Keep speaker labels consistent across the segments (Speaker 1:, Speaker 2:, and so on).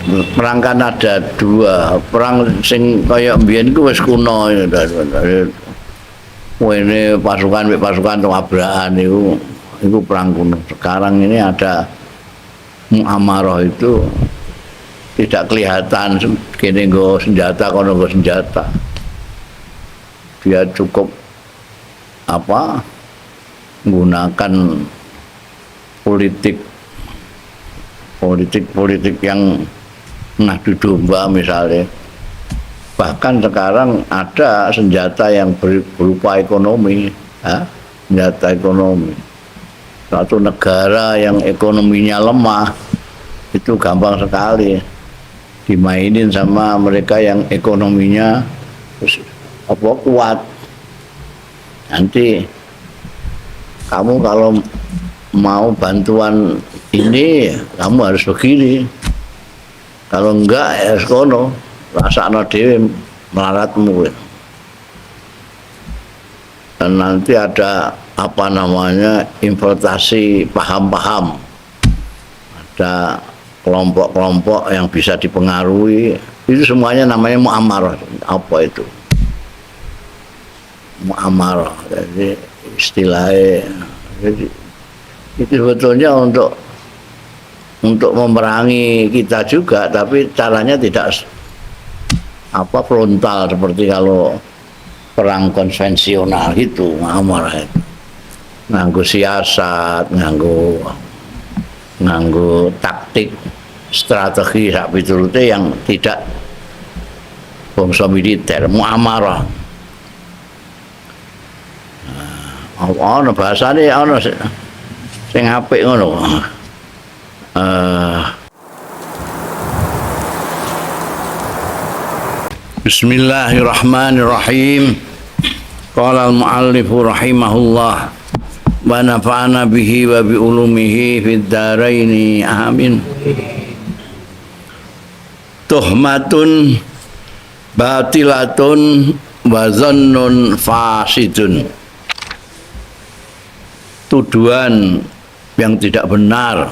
Speaker 1: Perang kan ada dua, perang sing kaya mbiyen iku wis kuno. Ini pasukan pasukan tabrakan itu perang kuno. Sekarang ini ada muamarah, itu tidak kelihatan kene nggo senjata kono nggo senjata. Dia cukup apa menggunakan politik yang ngadu domba misalnya. Bahkan sekarang ada senjata yang berupa ekonomi, ya, senjata ekonomi. Suatu negara yang ekonominya lemah itu gampang sekali dimainin sama mereka yang ekonominya apa kuat. Nanti kamu kalau mau bantuan ini kamu harus begini, kalau enggak ya kono rasakno dhewe melaratmu. Dan nanti ada apa namanya importasi paham-paham, ada kelompok-kelompok yang bisa dipengaruhi, itu semuanya namanya muamarah. Apa itu muamarah? Jadi istilahnya, jadi itu sebetulnya untuk memerangi kita juga, tapi caranya tidak apa frontal seperti kalau perang konvensional gitu. Muamarah itu nganggo siasat, nganggo taktik, strategi sak piturute yang tidak bangsa militer, muamarah. Nah, ana bahasane ana sing apik ngono. Bismillahirrahmanirrahim. Qala al-muallif rahimahullah wa nafa'ana bihi wa bi ulumihi fid dharaini amin. Tuhmatun batilatun wa zannun fasidun. Tuduhan yang tidak benar.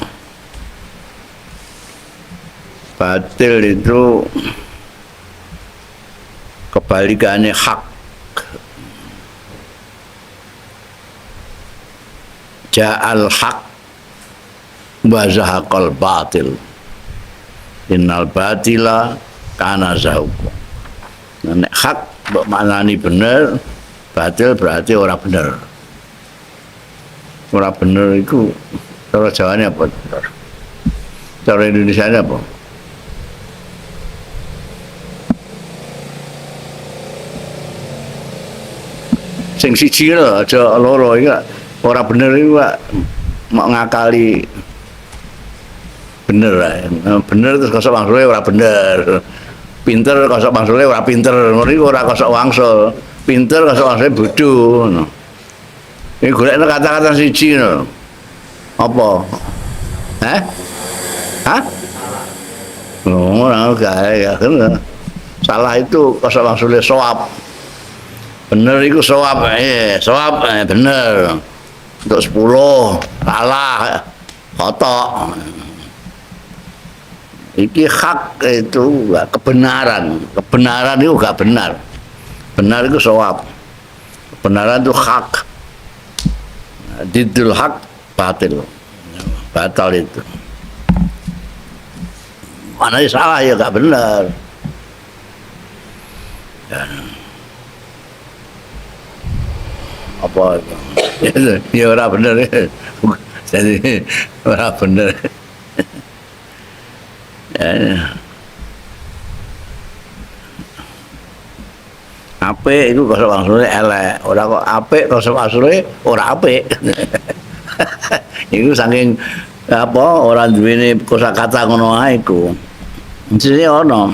Speaker 1: Batil itu kebalikannya hak. Ja'al haq wa zahaqal batil. Innal batila kana zahuqa. Nek hak mbok maknani bener, batil berarti ora bener. Ora bener iku cara Jawane apa? Cara Indonesiane apa? Sing siji lho, aja loro iki ora bener iku mau ngakali bener ae. Bener terus kosok wangsule ora bener. Pinter kosok wangsule ora pinter. Ngono iku ora kosok wangsul. Pinter kosok wangsule bodho ngono. Iki golekno kata-kata siji ngono. Apa? Hah? Hah? Oh, ora gawe ya. Salah itu kosok wangsule soap. Bener iku soap, soap bener. Untuk 10 salah kotok. Iki hak itu kebenaran. Kebenaran itu gak benar. Benar itu soap. Kebenaran itu hak. Didul hak batil. Batal itu. Mana salah ya gak benar. Ya. Apa itu? Ya ora bener. Jadi ora bener. Ya. Apik iku kosok wangsule elek, ora kok apik kosok wangsule ora apik. Iku saking apa ora duwene kosakata ngono ae iku. Mestine ana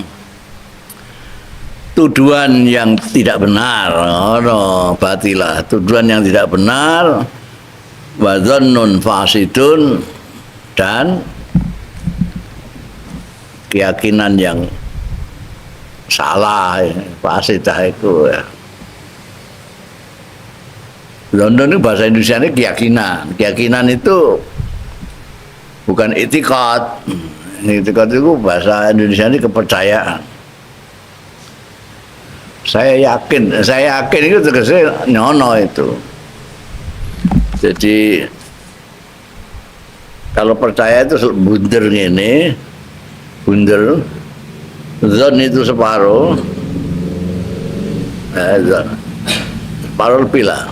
Speaker 1: tuduhan yang tidak benar, ana batilah, tuduhan yang tidak benar, wa dzannun fasidun, dan keyakinan yang salah, fasidah itu ya. London itu bahasa Indonesia ini keyakinan. Keyakinan itu bukan itikad. I'tiqad itu bahasa Indonesia ini kepercayaan. Saya yakin itu tegese nyono itu. Jadi kalau percaya itu bunder ngene, bunder. Zon itu separuh. Zon. Separuh lebih lah.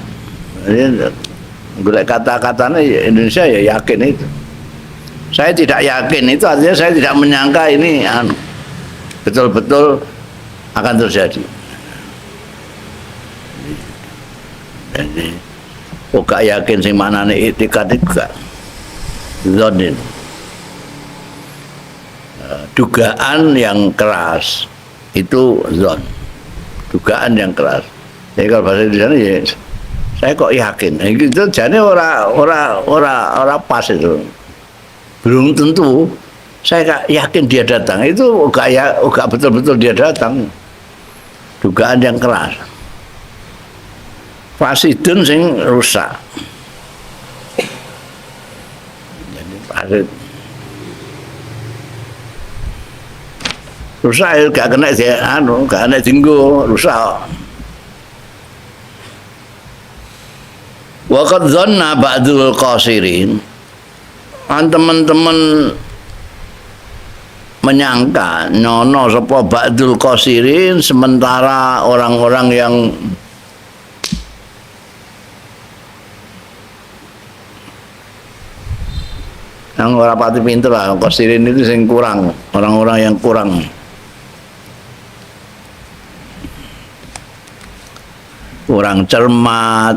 Speaker 1: Ini golek kata-katanya Indonesia ya yakin itu. Saya tidak yakin itu artinya saya tidak menyangka ini betul-betul akan terjadi. Jadi kok gak yakin sing maknane i'tiqad itu gak zonin. Dugaan yang keras itu zon. Dugaan yang keras. Jadi kalau bahasa Indonesia ya saya kok yakin. Itu jane ora pas itu. Belum tentu saya gak yakin dia datang. Itu gak ya, gak betul-betul dia datang. Dugaan yang keras. Fasidun sing rusak. Jadi fasid rusak ya gak kena dia anu, gak kena dinggo, rusak. Wa qad dhanna ba'dul qasirin. An teman-teman menyangka nyono sapa ba'dul qasirin, sementara orang-orang yang ora pati pinter lah, qasirin itu sing kurang, orang-orang yang kurang. Kurang cermat,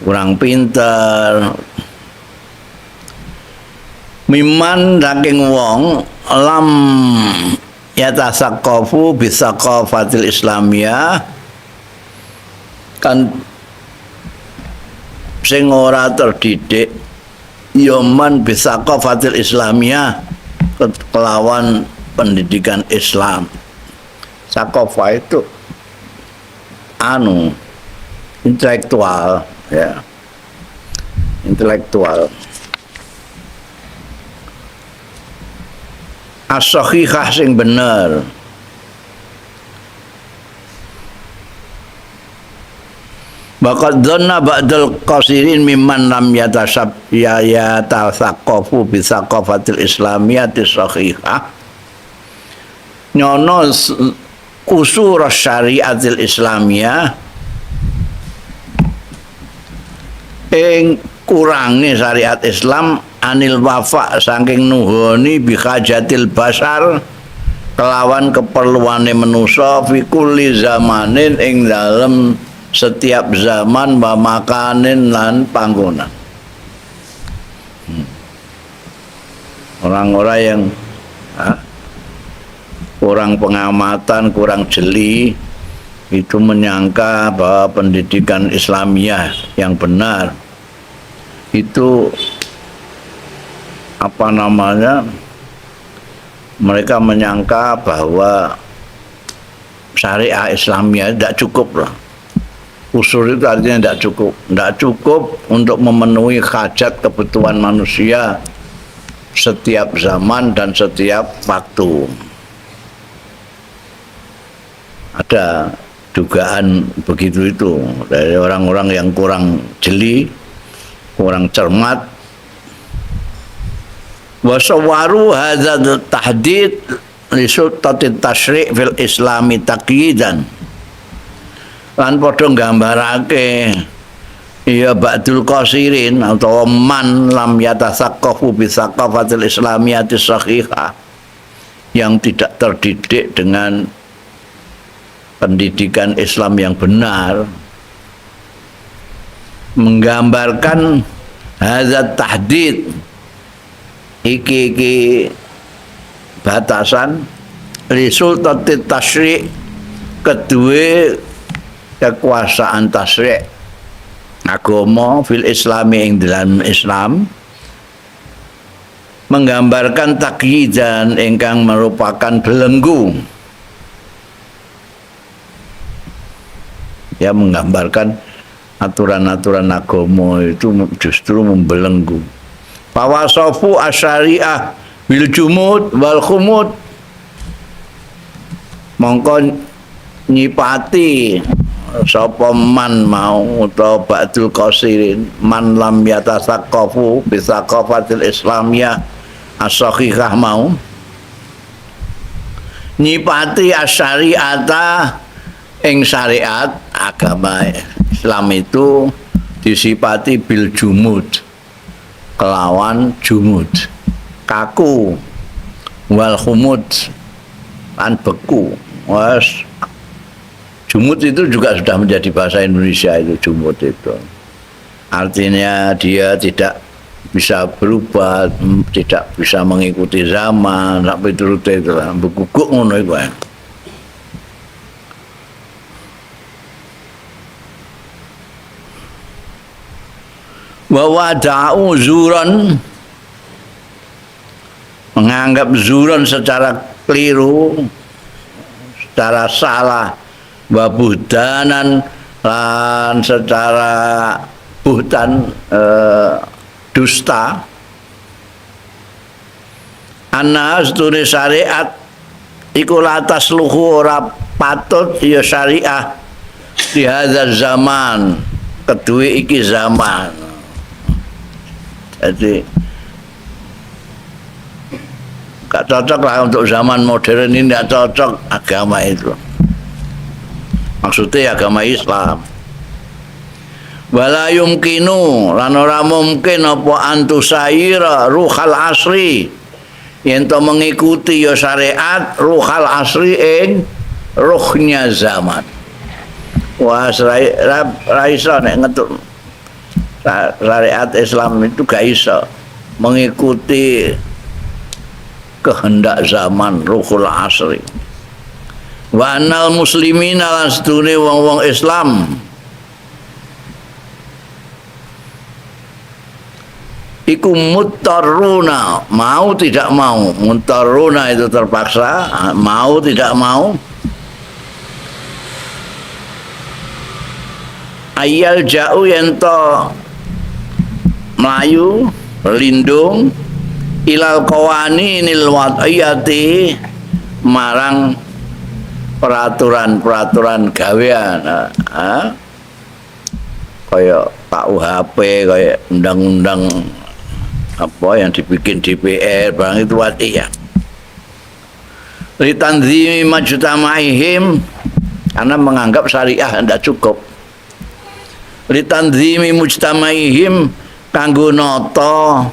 Speaker 1: kurang pinter. Miman saking wong lam yatasaqafu bisaqafatil islamiyah, kan sing ora terdidik yoman bisaqafatil islamiyah kelawan pendidikan Islam. Saqafa itu anu intelektual ya, intelektual. As-sahihah sing bener. Waqad dhanna ba'dal qasirin mimman lam yatasab ya yatasaqafu bi saqafatil islamiyati sahihah. Nyono kusur syariatil islamiyah ing kurange syariat Islam anil wafa saking nuhoni bihajatil basar kelawan keperluane manusa fi kulli zamanin ing dalem setiap zaman wa makanin lan panggonan. Orang-orang yang kurang pengamatan, kurang jeli itu menyangka bahwa pendidikan Islamiyah yang benar itu apa namanya, mereka menyangka bahwa syariah Islamiyah tidak cukup lah. Usul itu artinya tidak cukup, tidak cukup untuk memenuhi hajat kebutuhan manusia setiap zaman dan setiap waktu. Ada dugaan begitu itu dari orang-orang yang kurang jeli, kurang cermat. Wasawaru hadza tahdid li sultati tasyri' fil islami taqyidan. Lan padha nggambarake ya ba'dul qasirin atau man lam yatasaqqafu bi saqafatil islamiyati sahihah, yang tidak terdidik dengan pendidikan Islam yang benar, menggambarkan hadza tahdid iki batasan li sultati tasyri' kedue kekuasaan tasyri' agama fil islami ing dalam Islam, menggambarkan takyidan ingkang merupakan belenggu. Ya, menggambarkan aturan-aturan agama itu justru membelenggu. Fawasofu asyariah Bil jumud wal khumud mongko nyipati sapa man mau utawa ba'dul qasirin man lam yatasaqqafu bi saqafatil islamiyah as-sahihah mau nyipati asyariata ing syariat agama Islam itu disipati bil jumud kelawan jumud kaku wal khumud lan beku. Wes jumud itu juga sudah menjadi bahasa Indonesia itu jumud itu. Artinya dia tidak bisa berubah, tidak bisa mengikuti zaman, sampai turute itu lah, bekukuk ngono iku. Wa wada'u zuran, menganggap zuran secara keliru, secara salah, wa buhdanan lan secara buhtan dusta. Anna astune syariat iku latas luhu ora patut ya syariah di hadza zaman, keduwe iki zaman. Jadi gak cocok lah untuk zaman modern ini, gak cocok agama itu. Maksudnya agama Islam. Wala yumkinu lan ora mungkin apa antusaira ruhal asri yen to mengikuti ya syariat ruhal asri ing ruhnya zaman. Wah, ra iso nek ngetuk syariat Islam itu gak iso mengikuti kehendak zaman ruhul asri. Wa anal muslimina lan sedune wong-wong Islam iku mutaruna, mau tidak mau. Mutaruna itu terpaksa, mau tidak mau. Ayal jauh yen to melayu berlindung ilal qawaninil wadiyati marang peraturan-peraturan gawean, kaya KUHP, kaya undang-undang apa yang dibikin DPR barang itu wadiyah. Litanzimi majtamaihim, karena menganggap syariah tidak cukup. Litanzimi mujtamaihim kanggo nata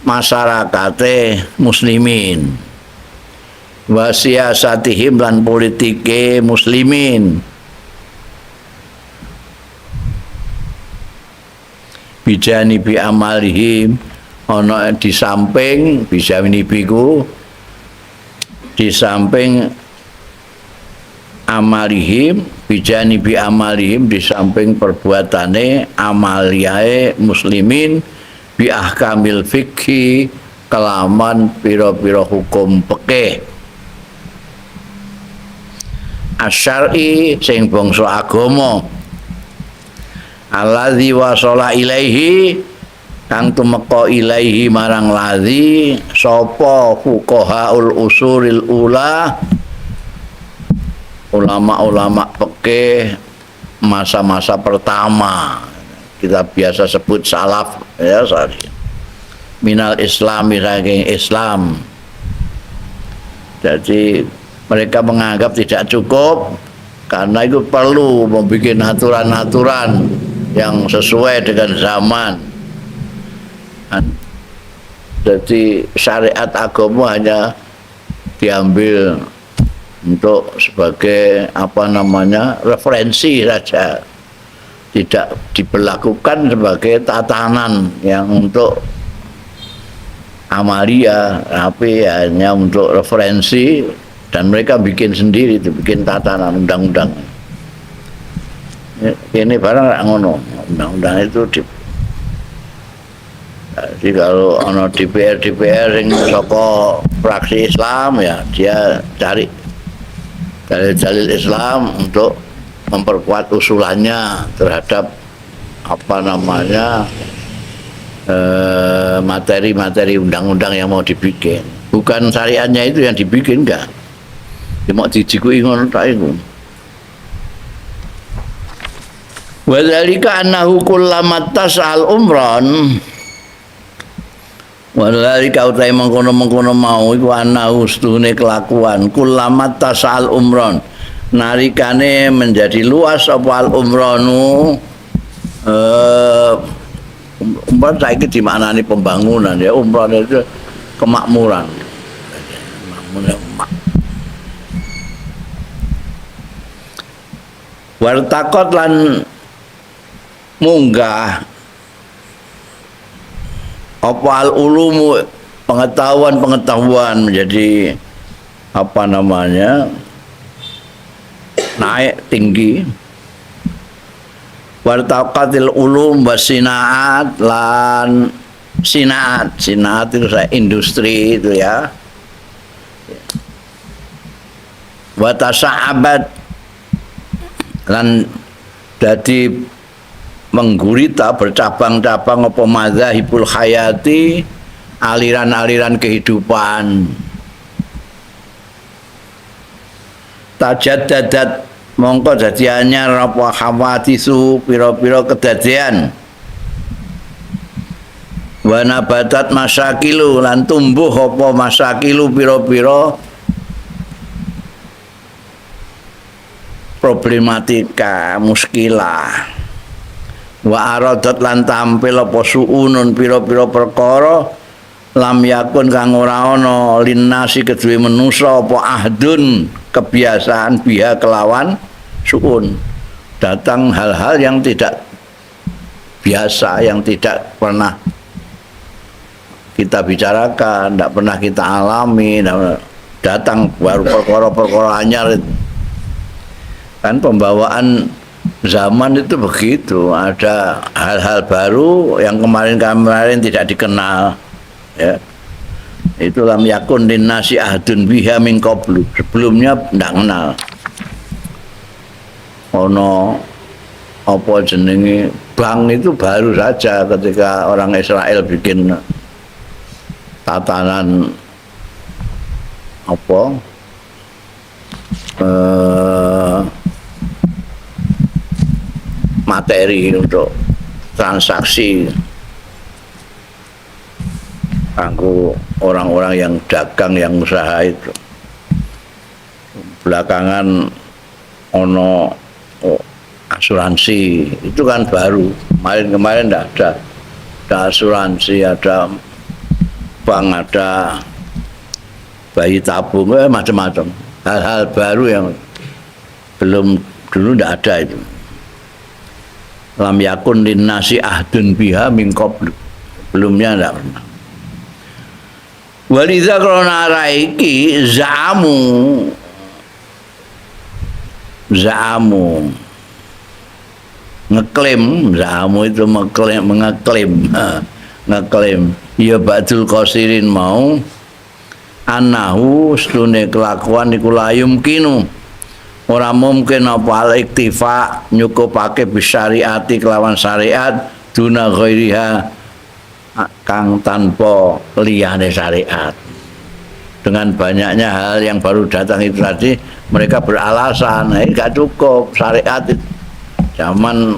Speaker 1: masyarakate muslimin wa siasatihim lan politike muslimin bijani bi amalihim ana di samping bijani biku di samping amalihim bijani bi amalihim di samping perbuatane amaliae muslimin bi ahkamil fikhi kelaman pira-pira hukum fikih asyari sing bangsa agama alladzi wasala ilaihi kang tumeka ilaihi marang ladzi sapa fuqahaul usulil ula ulama-ulama fikih masa-masa pertama kita biasa sebut salaf ya sorry minal islami saking Islam. Jadi mereka menganggap tidak cukup karena itu perlu membuat aturan-aturan yang sesuai dengan zaman. Jadi syariat agama hanya diambil untuk sebagai apa namanya referensi saja, tidak diberlakukan sebagai tatanan yang untuk amalia, tapi hanya untuk referensi. Dan mereka bikin sendiri itu, bikin tatanan undang-undang. Ini barang ngono, undang-undang itu di, jadi kalau ono DPR DPR yang saka fraksi Islam ya dia cari dalil-dalil Islam untuk memperkuat usulannya terhadap apa namanya materi-materi undang-undang yang mau dibikin. Bukan syariatnya itu yang dibikin, enggak. Ya mau dijikuki ngono tok iku. Wa dzalika annahu kullama tas'al umran. Wa dzalika utai mengkono-mengkono mau iku annahu stune kelakuan kullama tas'al umran. Narikane menjadi luas apa al umranu, umran saiki dimaknani pembangunan ya, umran itu kemakmuran. Makmuran. Wartakot lan munggah apa al ulumu, pengetahuan-pengetahuan menjadi apa namanya naik tinggi. Wartaqatil ulum wasinaat lan sinaat, sinaat itu saya industri itu ya. Watasa'abat lan dadi menggurita bercabang-cabang apa madzhabul hayati, aliran-aliran kehidupan. Tajaddadat mongko dadi anyar apa hawadisu pira-pira kedadean. Wa nabatat masakilu lan tumbuh apa masakilu pira-pira problematika muskilah. Wa aradat lan tampil apa suunun pira-pira perkara lam yakun kang ora ana linnasi keduwe manusa apa ahdun kebiasaan biha kelawan suun. Datang hal-hal yang tidak biasa, yang tidak pernah kita bicarakan, tidak pernah kita alami, datang baru perkara-perkara anyar. Kan pembawaan zaman itu begitu, ada hal-hal baru yang kemarin-kemarin tidak dikenal ya. Itu lam yakun linnasi ahdun biha min qablu, sebelumnya ndak kenal. Ono apa jenenge bank itu baru saja ketika orang Israel bikin tatanan apa materi untuk transaksi kanggo orang-orang yang dagang, yang usaha itu. Belakangan ono asuransi itu kan baru, kemarin-kemarin ndak ada. Ada asuransi, ada bank, ada bayi tabung, macam-macam. Hal-hal baru yang belum dulu ndak ada itu. Lam yakun linnasi ahdun biha min qablu, belumnya ndak pernah. Walidza krona raiki za'amu, za'amu ngeklaim, za'amu itu mengklaim, mengeklaim, ngeklaim ya ba'dul qasirin mau annahu stune kelakuan iku layum kinu ora mungkin apa al iktifa nyukupake bisyariati kelawan syariat duna ghairiha kang tanpa liyane syariat. Dengan banyaknya hal yang baru datang itu tadi, mereka beralasan, gak cukup syariat itu. Zaman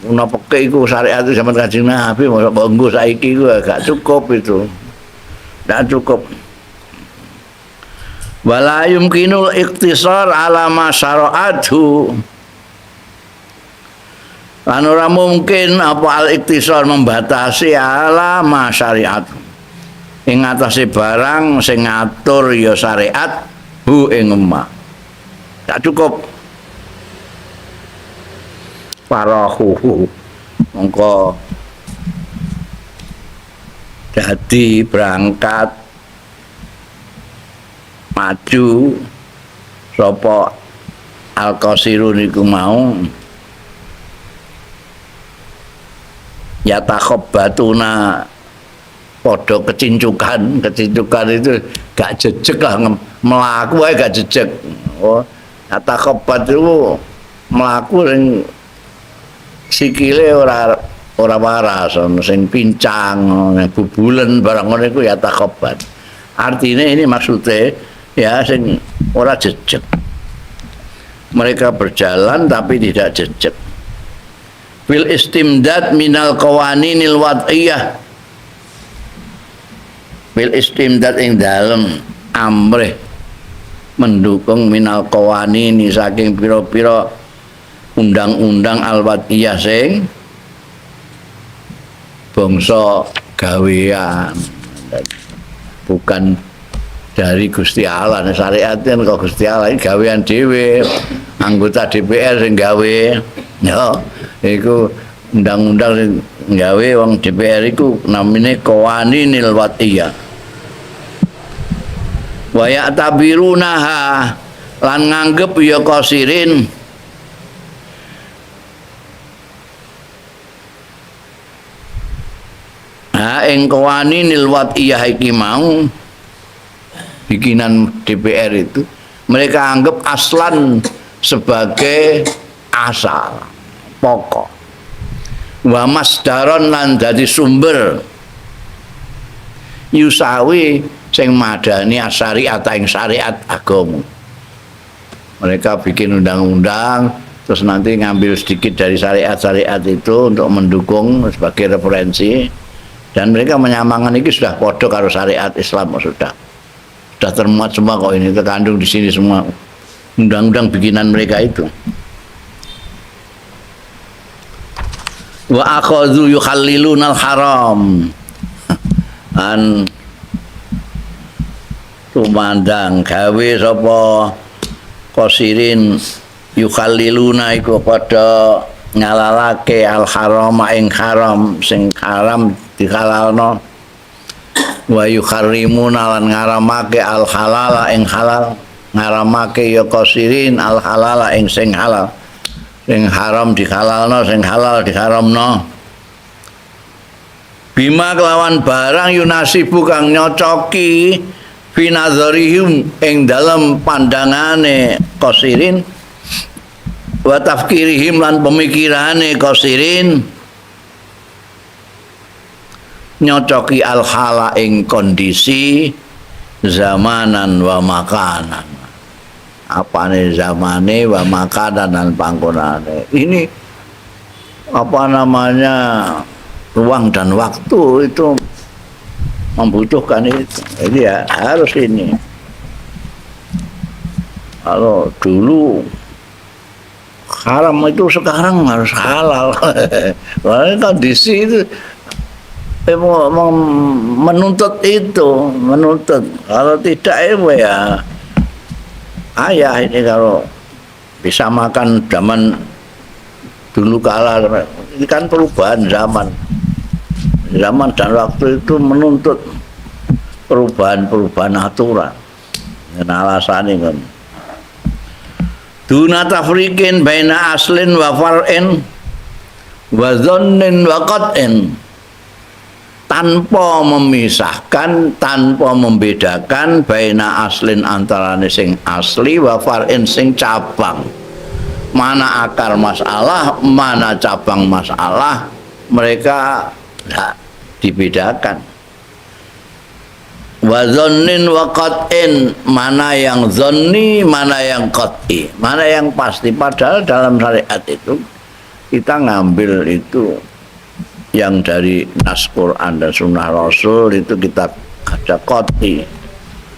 Speaker 1: napa iku syariat itu zaman Kanjeng Nabi, mosok mbok nggo saiki iku gak cukup itu. Gak cukup. Wala yumkinul iktisar ala ma syara'athu. Lan ora mungkin apa al-iktisar membatasi ala ma syariat. Ing atase barang sing ngatur ya syariat hu ing emah. Gak cukup. Parahu mongko dadi berangkat maju sapa al-qasirun iku mau yatakhabbatuna padha kecincukan, kecincukan itu gak jejeg lah, mlaku ae gak jejeg. Oh, yatakhabbat itu mlaku sing sikile ora ora waras, ana sing pincang, ana bubulen barang ngono iku ya takhabat. Artinya ini maksudnya ya sing ora jejeg. Mereka berjalan tapi tidak jejeg. Fil istimdad minal qawaninil wad'iyah. Fil istimdad ing dalem amrih mendukung minal qawanini saking pira-pira undang-undang al-wad'iyah sing bangsa gawean, bukan dari Gusti Allah. Nek syariat kan kok Gusti Allah iki gawean dhewe, anggota DPR sing gawe ya iku undang-undang sing gawe wong DPR iku namine qawaninil wad'iyah. Wa ya'tabirunaha lan nganggep ya qasirin ha ing qawaninil wad'iyah iki mau bikinan DPR itu mereka anggap aslan sebagai asal pokok wa masdaron lan dadi sumber yusawi sing madani syariat ing syariat agama. Mereka bikin undang-undang terus nanti ngambil sedikit dari syariat-syariat itu untuk mendukung sebagai referensi, dan mereka menyamakan ini sudah podo karo syariat Islam, sudah termuat semua kok, ini terkandung di sini semua undang-undang bikinan mereka itu. Wa akhadhu yukhallilunal haram an tumandang gawe sapa qasirin yukhalliluna iku padha ngalalake al harama ing haram, sing haram dihalalno, wa yukharrimuna lan ngaramake al halala ing halal, ngaramake ya qasirin al halala ing sing halal, sing haram dihalalno, sing halal diharamno, bima kelawan barang yunasibu kang nyocoki fi nazarihim ing dalem pandangane qasirin wa tafkirihim lan pemikirane qasirin, nyocoki al hala ing kondisi zamanan wa makanan, apane zamane wa makanan dan panggonane. Ini apa namanya ruang dan waktu itu membutuhkan itu. Jadi ya harus ini. Kalau dulu haram itu sekarang harus halal. Kondisi itu menuntut itu, menuntut. Kalau tidak ya ayah ini kalau bisa makan zaman dulu kala, ini kan perubahan zaman. Zaman dan waktu itu menuntut perubahan-perubahan aturan. Dan alasan ini kan duna tafrikin baina aslin wa far'in wa dhannin wa qat'in, tanpa memisahkan, tanpa membedakan baina aslin antarane sing asli wa far'in sing cabang. Mana akar masalah, mana cabang masalah, mereka tidak dibedakan. Wa dhannin wa qat'in, mana yang dhanni, mana yang qat'i, mana yang pasti. Padahal dalam syariat itu kita ngambil itu yang dari nas Quran dan sunnah Rasul itu kita ada qat'i.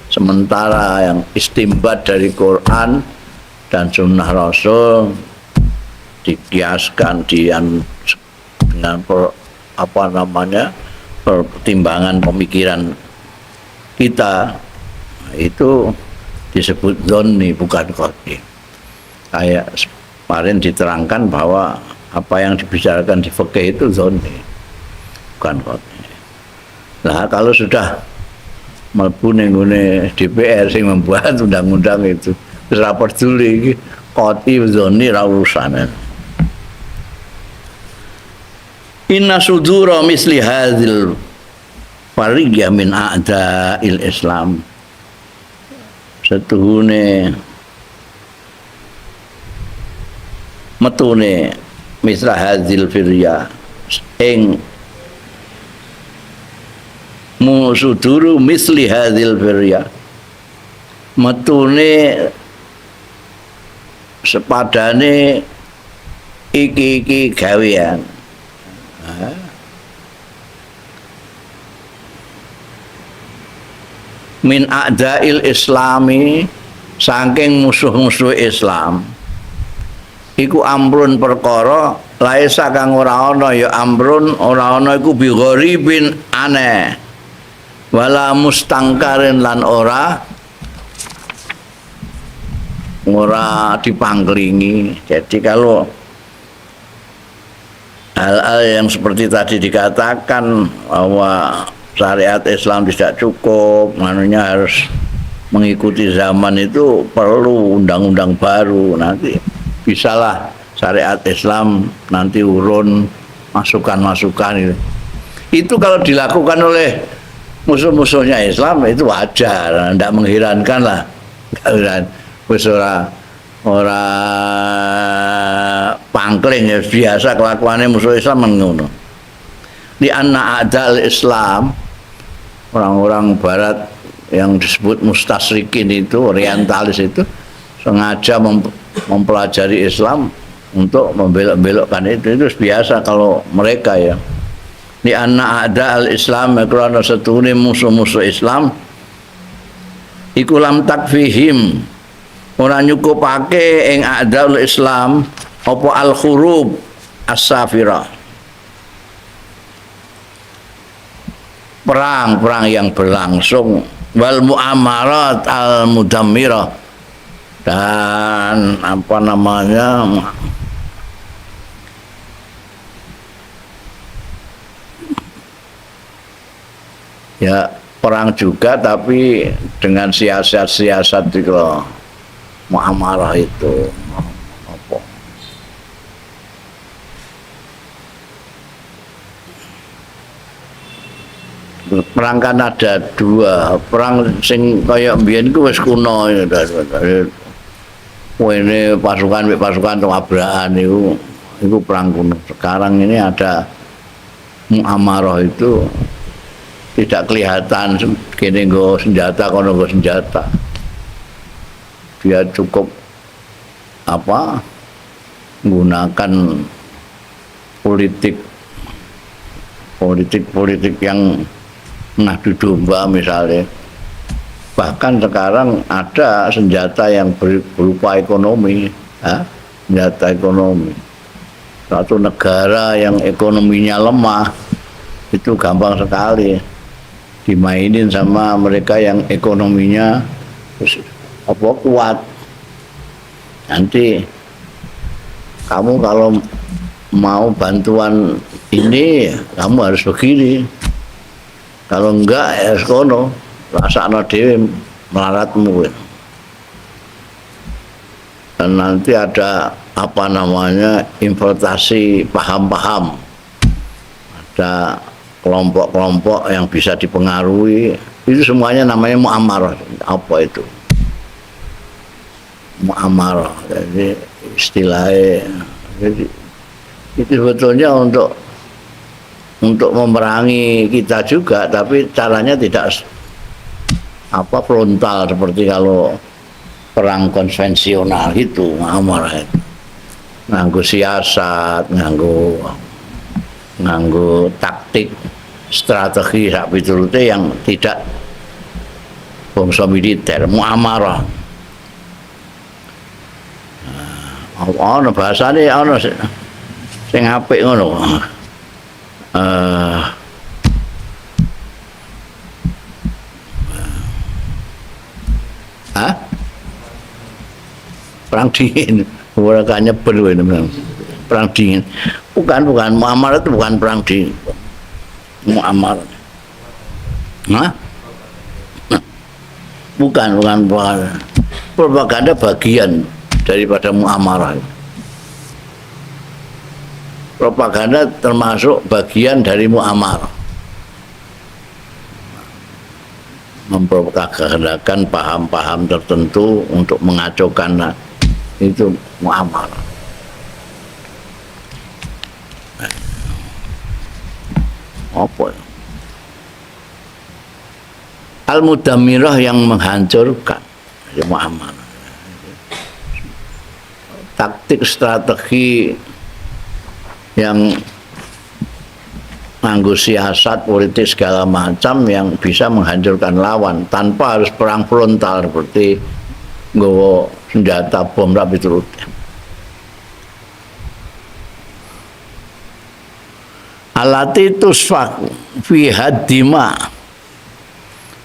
Speaker 1: Sementara yang istimbat dari Quran dan sunnah Rasul dikiaskan dengan apa namanya pertimbangan pemikiran kita, itu disebut dzonni bukan qat'i. Kayak kemarin diterangkan bahwa apa yang dibicarakan di fikih itu dzonni bukan qat'i. Nah kalau sudah mlebu ning nggone DPR sing membuat undang-undang itu wis ra peduli iki qat'i dzonni ra urusane. Inna sudura misli hadzil fariyah min a'da'il Islam. Setuhune metune misla hadzil firya ing musuduru misli hadhil firya metune sepadane iki-iki gawean. Min a'da'il islami saking musuh-musuh Islam iku amrun perkara laisa kang ora ana ya amrun ora ana iku bi gharibin aneh wala mustangkarin lan ora dipangklingi. Jadi kalau hal-hal yang seperti tadi dikatakan bahwa syariat Islam tidak cukup, manunya harus mengikuti zaman, itu perlu undang-undang baru. Nanti bisalah syariat Islam nanti urun masukan-masukan itu. Itu kalau dilakukan oleh musuh-musuhnya Islam itu wajar, tidak mengherankan lah. Wis ora pangkling ya, biasa kelakuannya musuh Islam ngono. Di anna a'dal Islam, orang-orang barat yang disebut mustasrikin itu, orientalis itu sengaja mempelajari Islam untuk membelok-belokkan itu. Itu biasa kalau mereka ya. Di anna a'dal Islam krana setune musuh-musuh Islam iku lam takfihim ora nyukupake ing a'dal Islam apa al-khurub as-safira, perang-perang yang berlangsung, wal muamarat al-mudammirah, dan apa namanya ya perang juga tapi dengan siasat-siasat gitu loh. Muamarah itu apa? Perang kan ada dua, perang sing kaya mbiyen iku wis kuno. Ini pasukan pasukan tabrakan itu perang kuno. Sekarang ini ada muamarah itu tidak kelihatan, kene nggo senjata kono nggo senjata. Dia cukup apa menggunakan politik yang ngadu domba misalnya. Bahkan sekarang ada senjata yang berupa ekonomi, ya, senjata ekonomi. Suatu negara yang ekonominya lemah itu gampang sekali dimainin sama mereka yang ekonominya apa kuat. Nanti kamu kalau mau bantuan ini kamu harus begini, kalau enggak ya kono rasakno dhewe melaratmu. Dan nanti ada apa namanya importasi paham-paham, ada kelompok-kelompok yang bisa dipengaruhi, itu semuanya namanya muamarah. Apa itu muamarah? Jadi istilahnya, jadi itu sebetulnya untuk memerangi kita juga, tapi caranya tidak apa frontal seperti kalau perang konvensional gitu. Muamarah itu nganggo siasat, nganggo taktik, strategi sak piturute yang tidak bangsa militer, muamarah. Ana bahasane ana sing apik ngono. Hah? Perang dingin. Ora kanyeber kowe perang dingin. Bukan muamarah itu bukan perang dingin. Muamarah. Hah? Bukan. Propaganda bagian daripada muamarah. Propaganda termasuk bagian dari muamarah. Mempropagandakan paham-paham tertentu untuk mengacaukan, itu muamarah. Apa? Al-mudammirah yang menghancurkan. Ya muamarah. Taktik strategi yang nganggo siasat politik segala macam yang bisa menghancurkan lawan tanpa harus perang frontal seperti nggawa senjata bom rapi turut. Alati tusfaku fiha dima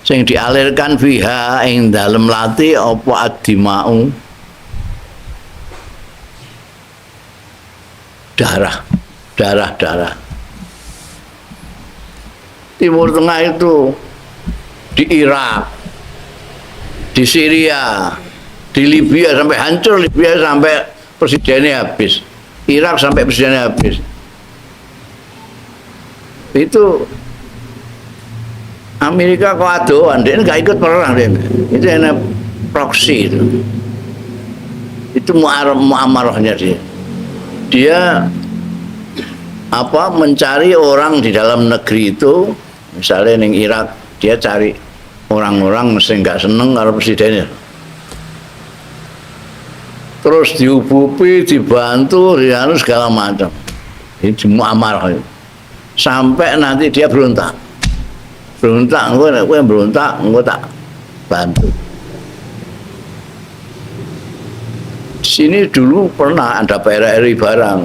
Speaker 1: sing dialirkan fiha ing dalem lati apa adimau darah, darah-darah. Timur Tengah itu di Irak, di Syria, di Libya sampai hancur Libya sampai presidennya habis, Irak sampai presidennya habis. Itu Amerika kok adoan, dia nggak ikut perang dia. Itu hanya proxy itu. Itu muamarahnya dia. Dia apa mencari orang di dalam negeri itu, misalnya ning Irak dia cari orang-orang mesti nggak seneng karo presidennya, terus diubupi, dibantu, dianu segala macam. Ini muamarah sampai nanti dia berontak, berontak, gue berontak, gue tak bantu. Sini dulu pernah ada PRRI barang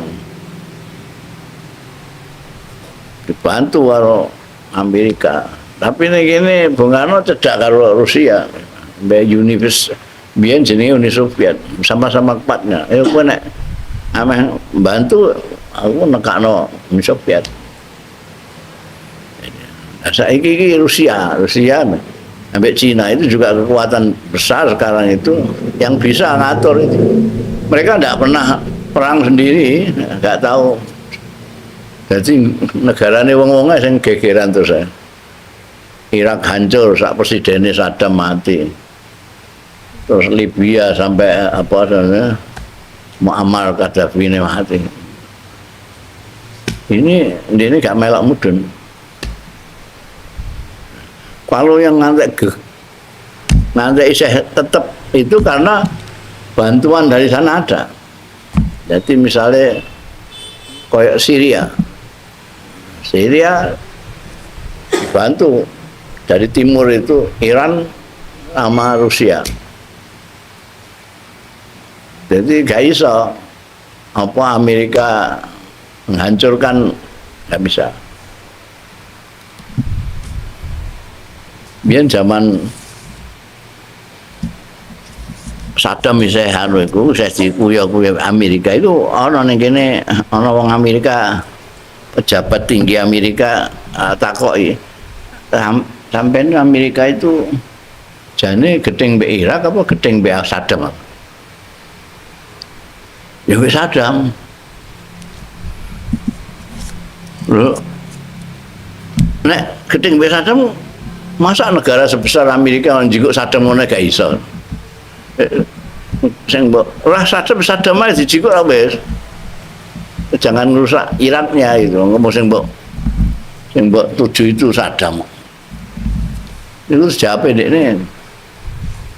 Speaker 1: dibantu karo Amerika, tapi ini gini Bung Karno cedak karo Rusia, mbek Univis, biyen jenenge Uni Soviet, sama-sama kuatnya. Kowe nek ameh bantu aku nekakno Uni Soviet. Nah, saiki iki Rusia, Rusia ambek Cina itu juga kekuatan besar sekarang itu yang bisa ngatur itu. Mereka nggak pernah perang sendiri, nggak tahu. Jadi negarane wong-wonge sing gegeran terus ya. Irak hancur, sak presidennya Saddam mati. Terus Libya sampai apa namanya Muammar Gaddafi ini mati. Ini gak melok mudun. Kalau yang ngantek isih tetep itu karena bantuan dari sana ada. Jadi misalnya koyok Syria, Syria dibantu dari timur itu Iran sama Rusia. Jadi gak iso apa Amerika menghancurkan, gak bisa. Biyen zaman Saddam isih anu iku isih dikuya-kuya Amerika itu ana ning kene ana wong Amerika, pejabat tinggi Amerika takoki, sampean Amerika itu jane gedeng mbek Irak apa gedeng mbek Saddam? Ya mbek Saddam. Lho, nek gedeng mbek Saddam masa negara sebesar Amerika njikuk Saddam ngono gak iso. Sing mbok ora Saddam, Saddam ae dijikuk ora wis. Jangan rusak Iraknya itu, ngomong sing mbok tuju itu Saddam. Itu siapa dekne?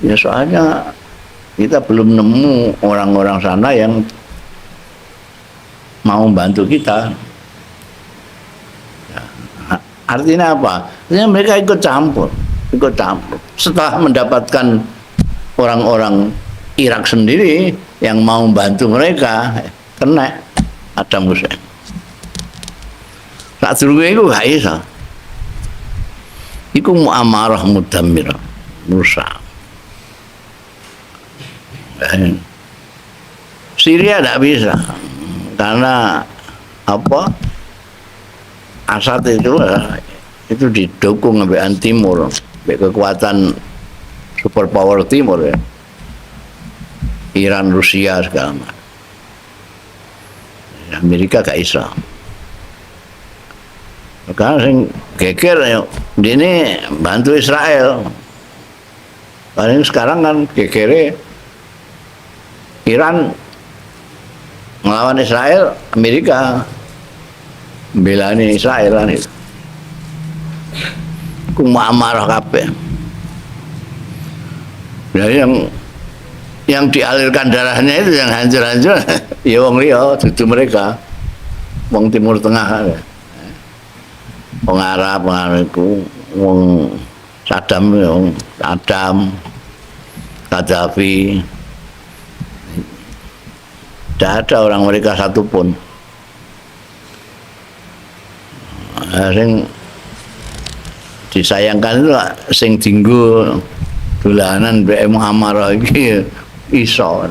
Speaker 1: Ya soalnya kita belum nemu orang-orang sana yang mau bantu kita. Ya, artinya apa? Artinya mereka ikut campur, ikut campur. Setelah mendapatkan orang-orang Irak sendiri yang mau bantu mereka, kena Saddam Hussein. Saat dulu itu gak iso. Iku muamarah mudammirah, rusak. Syria tidak bisa karena apa? Assad itu didukung oleh Timur, oleh kekuatan superpower Timur ya, Iran, Rusia segala macam. Amerika gak iso. Karena sing geger ya, ini bantu Israel. Paling sekarang kan gegere Iran melawan Israel, Amerika belani Israel kan itu. Ku amarah kabeh. Ya yang dialirkan darahnya itu yang hancur-hancur ya wong liya, dudu mereka. Wong Timur Tengah ya. Wong Arab, wong Arab iku, wong Saddam, wong Saddam, Gaddafi. Tidak ada orang mereka satupun. Nah, sing disayangkan itu sing dinggo dolanan mbek Muammar iki iso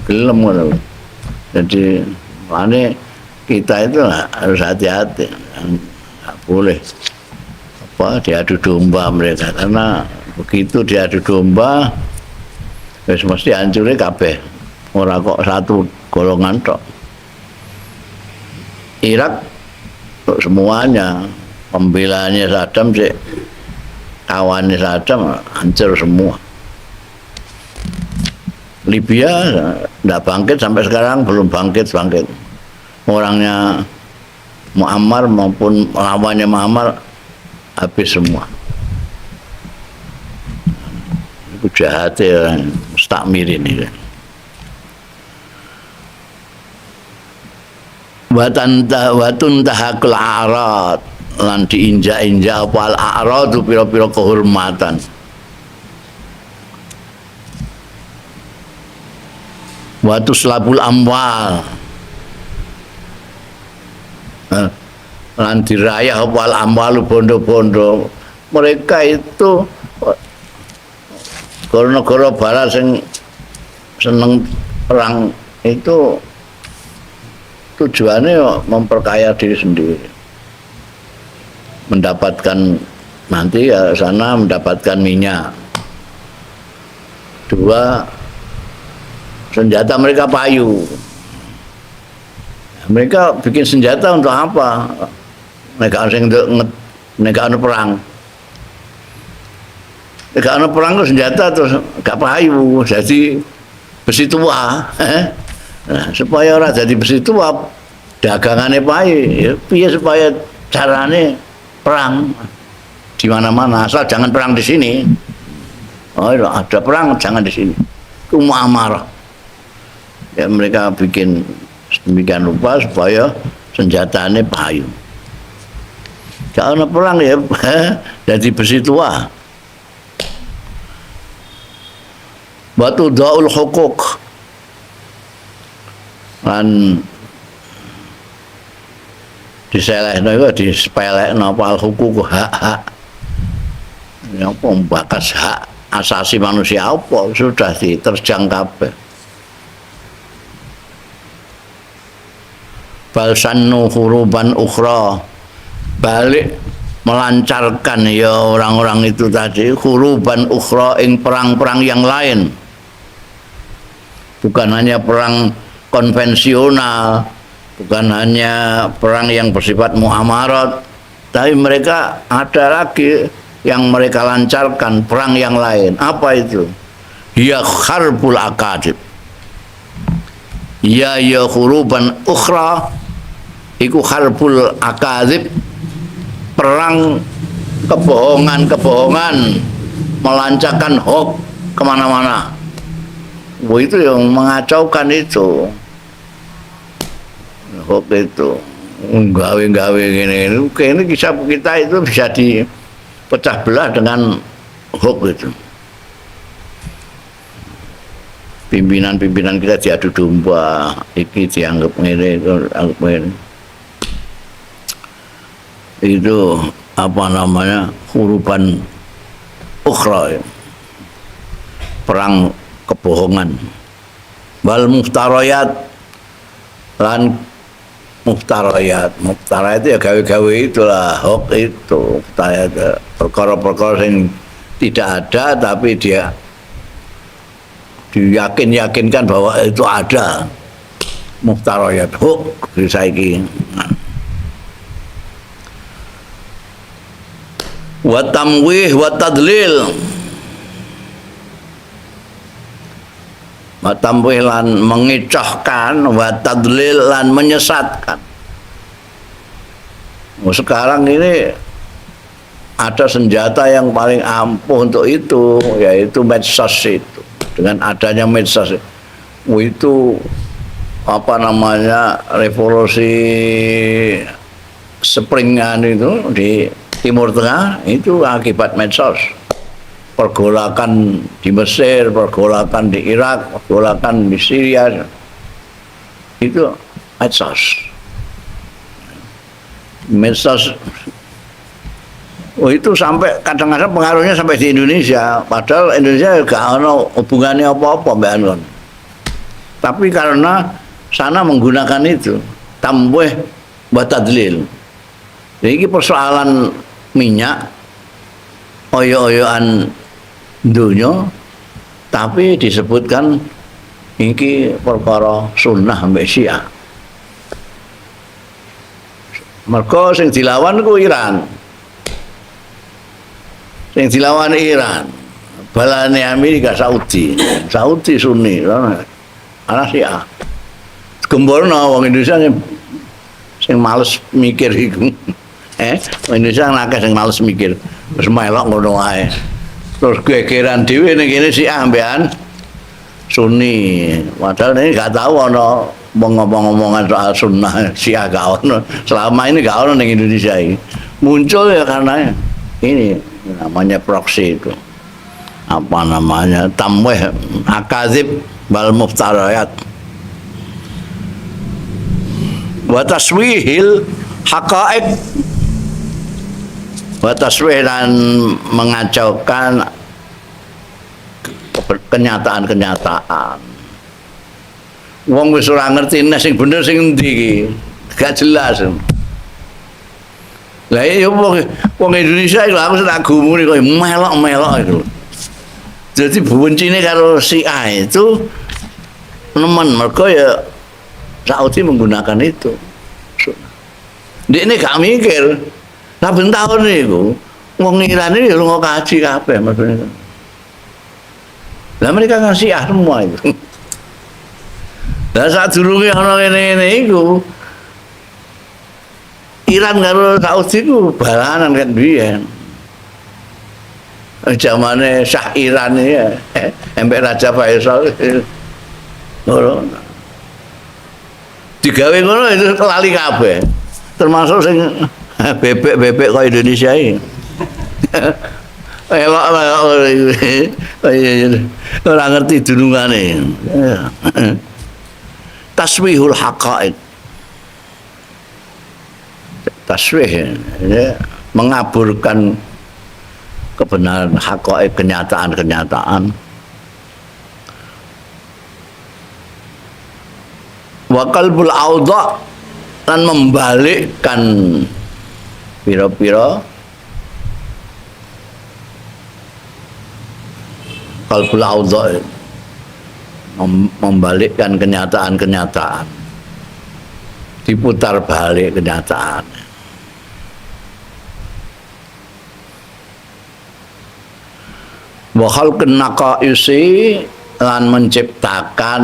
Speaker 1: gelem ngono. Jadi makane kita itu harus hati-hati, nggak boleh apa diadu domba mereka, karena begitu diadu domba wis mesti hancure kabeh, ora kok satu golongan tok. Irak untuk semuanya, pembelanya Saddam sih, kawannya Saddam hancur semua. Libya nggak bangkit sampai sekarang, belum bangkit. Orangnya Muammar maupun lawannya Muammar habis semua. Itu jahat ya, mustakmir ini. Watun tahakul a'rad, lan diinjak-injak apa al a'rad pira-pira kehormatan. Watuslabul amwal, lan dirayah apa al amwal bondo-bondo. Mereka itu negara-negara barat sing seneng perang itu tujuannya memperkaya diri sendiri, mendapatkan nanti ya sana mendapatkan minyak. Dua, senjata mereka payu. Mereka bikin senjata untuk apa? Mereka sing mereka anu perang. Mereka anu perang itu senjata terus gak payu, jadi besi tua. Nah, supaya ora jadi besi tua, dagangane payu, ya, piye supaya carane perang di mana-mana, asal jangan perang di sini. Oh, ada perang jangan di sini. Itu muamarah. Ya, mereka bikin sedemikian rupa supaya senjatane payu. Kalau ada perang ya jadi besi tua. Batu daul hukuk lan diselehno iku disepelekno apa al hukuk hak-hak. Ya apa bakas hak asasi manusia apa sudah diterjang kabeh. Balsannu huruban ukhra, balik melancarkan ya orang-orang itu tadi huruban ukhra ing perang-perang yang lain. Bukan hanya perang konvensional, bukan hanya perang yang bersifat muamarat, tapi mereka ada lagi yang mereka lancarkan perang yang lain. Apa itu? Ya kharbul akadib. Ya ya huruban ukhra iku kharbul akadib, perang kebohongan-kebohongan, melancarkan hoax kemana-mana. Wah, itu yang mengacaukan itu. Hoax itu gawe-gawe gini. Ini kisah kita itu bisa dipecah belah dengan hoax itu. Pimpinan-pimpinan kita diadu domba, iki dianggap ngene, dianggap ngene. Itu apa namanya? Huruban ukhra, perang kebohongan. Wal muftarayat lan muftarayat. Muftarayat itu ya gawe-gawe itulah, hoax itu. Muftarayat perkara-perkara yang tidak ada tapi dia diyakin-yakinkan bahwa itu ada. Muftarayat hoax saiki. Wa tamwih wa tadlil. Wa tamwih lan mengecohkan, wa tadlil lan menyesatkan. Oh, sekarang ini Ada senjata yang paling ampuh untuk itu, yaitu medsos itu. Dengan adanya medsos itu apa namanya revolusi Springan itu di Timur Tengah itu akibat medsos. Pergolakan di Mesir, pergolakan di Irak, pergolakan di Syria itu medsos. Medsos oh itu sampai kadang-kadang pengaruhnya sampai di Indonesia, padahal Indonesia gak ono hubungannya apa-apa mbak Anton. Tapi karena sana menggunakan itu tamwih wa tadlil. Jadi ini persoalan minyak oyo-oyoan dunia, tapi disebutkan iki perkara sunnah mbek Syiah. Mergo sing dilawan ku Iran. Sing dilawan Iran, balane Amerika Saudi, Saudi Sunni, ana Syiah. Gemborno wong Indonesia sing males mikir iku. Wong Indonesia akeh sing males mikir. Wis melok ngono wae. Terus gegeran dhewe ning kene Syiah ambekan Sunni. Padahal ini gak tahu ana ngomong-ngomongan soal sunnah Syiah gak ono. Selama ini gak ono ning Indonesia ini. Muncul ya karena ini namanya proksi itu. Apa namanya? Tamwih akadzib wal muftarayat. Wa taswihil haqaiq. Wa taswih dan mengacaukan kenyataan-kenyataan. Wong wis ora ngerti nek sing bener sing endi iki. Gak jelas. Lah iya wong Indonesia iku aku tak gumune kok melok-melok itu. Jadi bencine karo si A itu nemen mergo ya Saudi menggunakan itu. Dia ini gak mikir. Saben taun niku wong Iran ini lunga kaji kabeh maksudnya. Lah mereka kan Syiah semua itu. Lah sadurunge ana ngene-ngene iku Iran karo Saudi ku balanan kan biyen. Zamane Shah Iran ya, ambek Raja Faisal. Ngono. Digawe ngono itu lali kabeh. Termasuk sing bebek-bebek kaya Indonesia iki. Elok ora ngerti dunungane. Taswihul haqa'iq. Taswih ya, mengaburkan kebenaran haqa'iq, kenyataan-kenyataan. Wa qalbul awdha dan membalikkan pira-pira qalbul awdha, membalikkan kenyataan-kenyataan, diputar balik kenyataan. Wa khalqun naqaisi lan menciptakan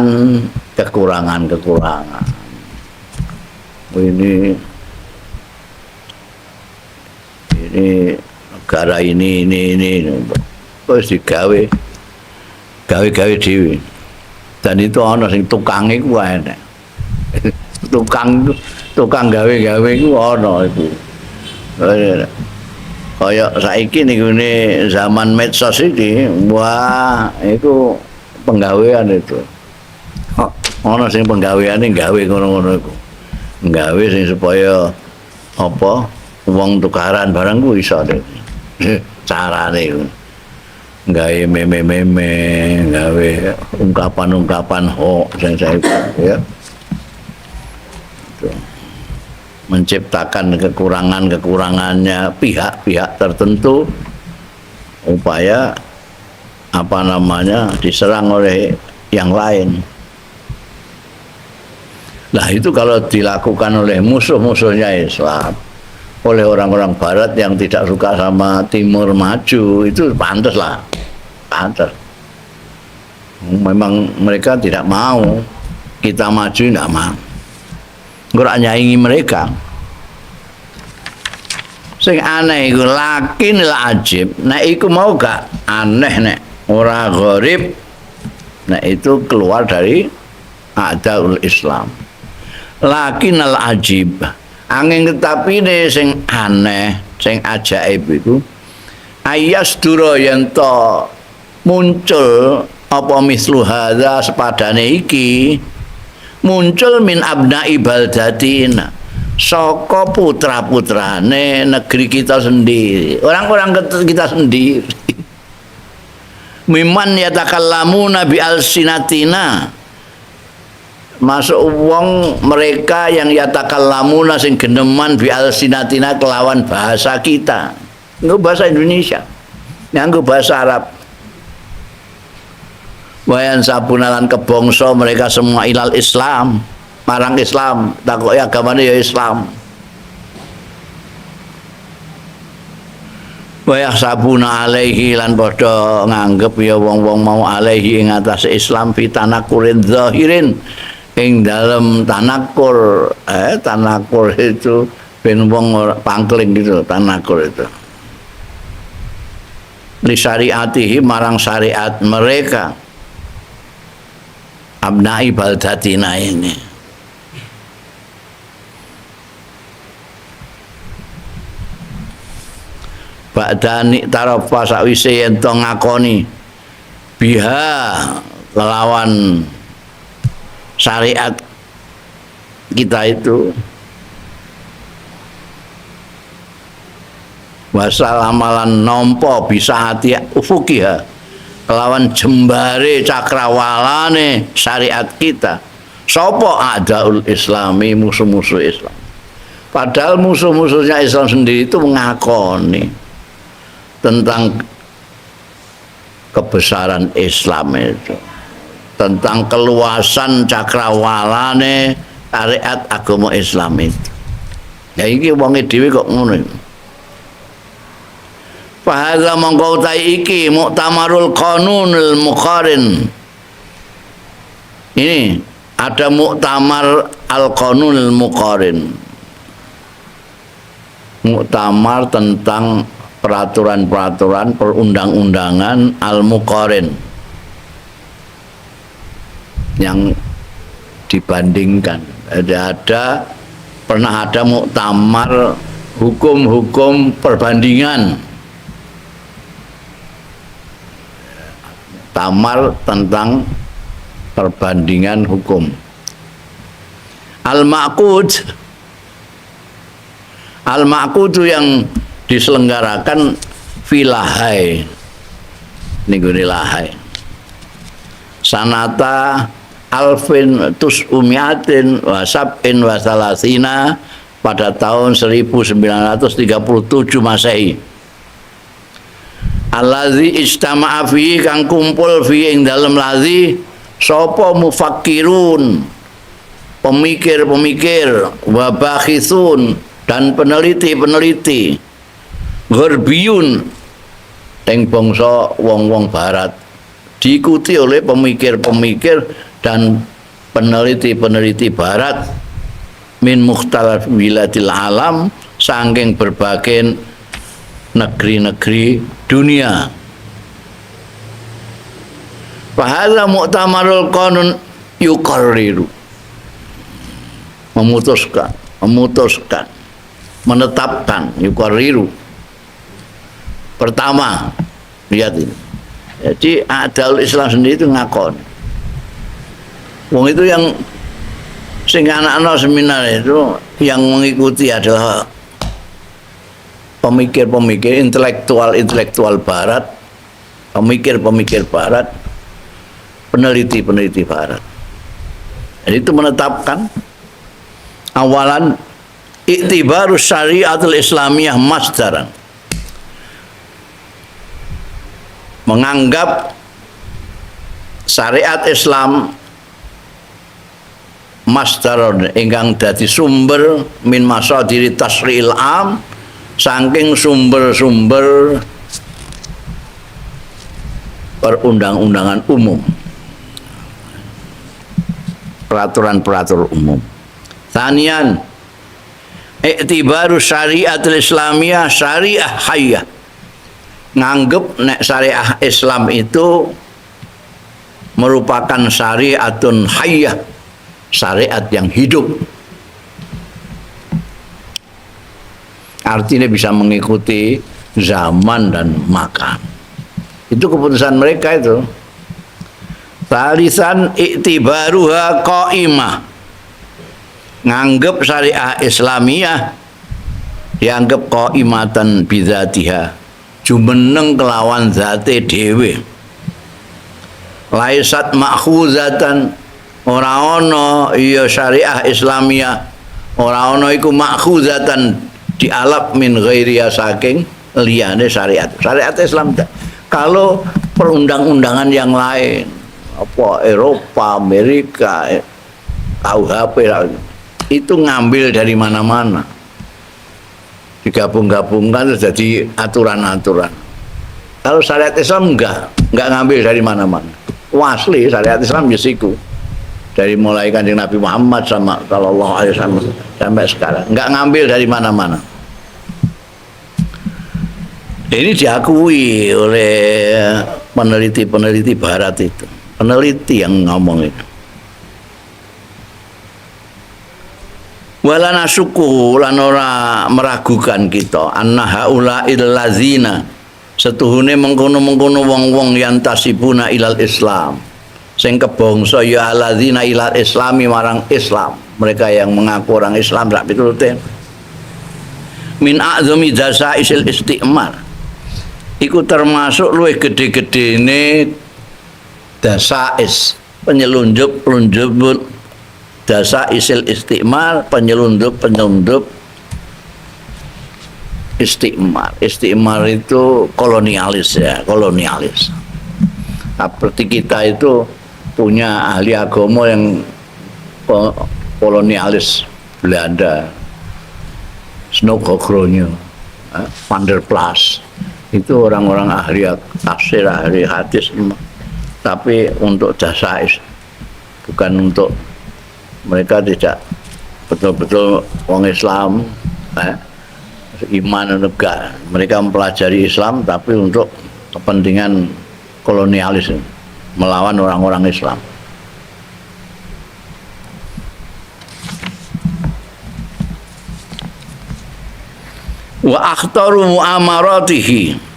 Speaker 1: kekurangan-kekurangan. Ini negara ini terus digawe gawe-gawe dhewe. Dan itu ana sing tukange ku enek. Tukang gawe-gawe ku ana iku. Kaya saiki niku zaman medsos iki, wah iku penggawean itu. Ana sing penggaweane gawe ngono-ngono iku. Gawe sing supaya apa wong tukaran barang ku iso carane iku. Gawe meme-meme, gawe ungkapan-ungkapan hoax sing saiki ya. Itu. Menciptakan kekurangan-kekurangannya pihak-pihak tertentu upaya apa namanya diserang oleh yang lain. Nah itu kalau dilakukan oleh musuh-musuhnya Islam, oleh orang-orang Barat yang tidak suka sama Timur maju, itu pantas lah, pantas. Memang mereka tidak mau kita maju, tidak mau. Nggak nyaingi mereka. Sing aneh iku lakin la ajib. Nek iku mau gak aneh nek ora gharib, nek itu keluar dari a'daul Islam. Lakin al ajib, angin tetapi ne sing aneh, sing ajaib iku ayas dura yen to muncul apa mislu hadza sepadane iki muncul min abna'i baldatina, saka putra-putrane negeri kita sendiri, orang-orang kita sendiri. Miman yatakallamuna bi alsinatina, masuk wong mereka yang yatakallamuna sing geneman bi alsinatina kelawan bahasa kita, nggo bahasa Indonesia, nganggo bahasa Arab. Wayan sabunalan kebongso mereka semua ilal Islam, marang Islam, takoki agamane ya Islam. Wayah sabuna alaihi lan padha nganggep ya wong-wong mau alaihi ing atase Islam fi tanakurin zahirin, ing dalem tanakur, tanakur itu ben wong pangkling gitu, tanakur itu. Li syariatihi marang syariat mereka. Abnai baldatina ini. Ba'dani tarafa sakwise yen to ngakoni biha kelawan syariat kita itu, wasalamalan nampa bisa hati ufukiha kelawan jembare cakrawalane syariat kita. Sapa adaul islami, musuh-musuh Islam. Padahal musuh-musuhnya Islam sendiri itu mengakoni tentang kebesaran Islam itu, tentang keluasan cakrawalane syariat agama Islam itu. Ya iki wonge dhewe kok ngono iki. Fahadza mongko utahi iki muktamarul qanunul muqarin. Ini ada muktamar al-qanunul muqarin. Muktamar tentang peraturan-peraturan perundang-undangan al-muqarin yang dibandingkan. Pernah ada muktamar hukum-hukum perbandingan, tamar tentang perbandingan hukum. Al-ma'qud, al-ma'qud yang diselenggarakan filahai, ninggone Lahai, sanata alfin tus umiatin wasabin wasalasina pada tahun 1937 Masehi. Allazi ijtama'a fihi kang kumpul fi ing dalem lazi sapa mufakkirun, pemikir-pemikir, wa bakhithun dan peneliti-peneliti, gharbiyun ing bangsa wong-wong barat, diikuti oleh pemikir-pemikir dan peneliti-peneliti barat min mukhtalaf wiladil alam, saking berbagai negeri-negeri dunia. Fahadza mu'tamarul qanun yuqarriru, memutuskan, menetapkan, yuqarriru. Pertama, lihat ini. Jadi adaul Islam sendiri itu ngakon. Wong itu yang sing anak-anak seminar itu yang mengikuti adalah pemikir-pemikir intelektual-intelektual barat, pemikir-pemikir barat, peneliti-peneliti barat. Jadi itu menetapkan awalan iktibarus syariatul islamiyah masdaran, menganggap syariat Islam masdaron ingkang dadi sumber min masadiri tasri'il am, saking sumber-sumber perundang-undangan umum, peraturan-peraturan umum. Thanian Iktibaru syariatul Islamiyah syariah hayyah. Nganggep nek syariah Islam itu merupakan syariatun hayyah, syariat yang hidup. Artinya bisa mengikuti zaman dan makan. Itu keputusan mereka itu. Talisan iktibaruha qaimah. Nganggep syariah Islamiyah dianggap qaimatan bidzatiha, jumeneng kelawan zate dhewe. Laisat ma'khuzatan, ora ana ya syariah Islamiyah, ora ana iku ma'khuzatan dialap min ghairiya saking liyane syariat. Syariat Islam kalau perundang-undangan yang lain apa Eropa, Amerika, KUHP itu ngambil dari mana-mana, digabung-gabungkan terus jadi aturan-aturan. Kalau syariat Islam enggak ngambil dari mana-mana. Asli syariat Islam yesiku dari mulai Kanjeng Nabi Muhammad sama sallallahu alaihi wasallam sampai sekarang enggak ngambil dari mana-mana. Ini diakui oleh peneliti-peneliti barat itu, peneliti yang ngomong itu. Wala nasuku lan ora meragukan kita anna haula illazina setuhune mengkono-mengkono wong-wong yang tasibuna ilal Islam sing kebangsa ya allazina ilal islami marang Islam, mereka yang mengaku orang Islam sak piturute min a'zami jasaisil istimar iku termasuk luwih gedhe-gedhene dasais penyelundup-pelundup dasa isil istimar, penyelundup-penyelundup istimar. Istimar itu kolonialis ya, kolonialis. Seperti kita itu punya ahli agama yang kolonialis Belanda, Snokogronyo, Van der Plas, itu orang-orang ahli tafsir, ahli hadis, tapi untuk jasais, bukan untuk mereka tidak betul-betul orang Islam, iman enggak. Mereka mempelajari Islam tapi untuk kepentingan kolonialis, melawan orang-orang Islam. Wa akhtaru muamaratihi,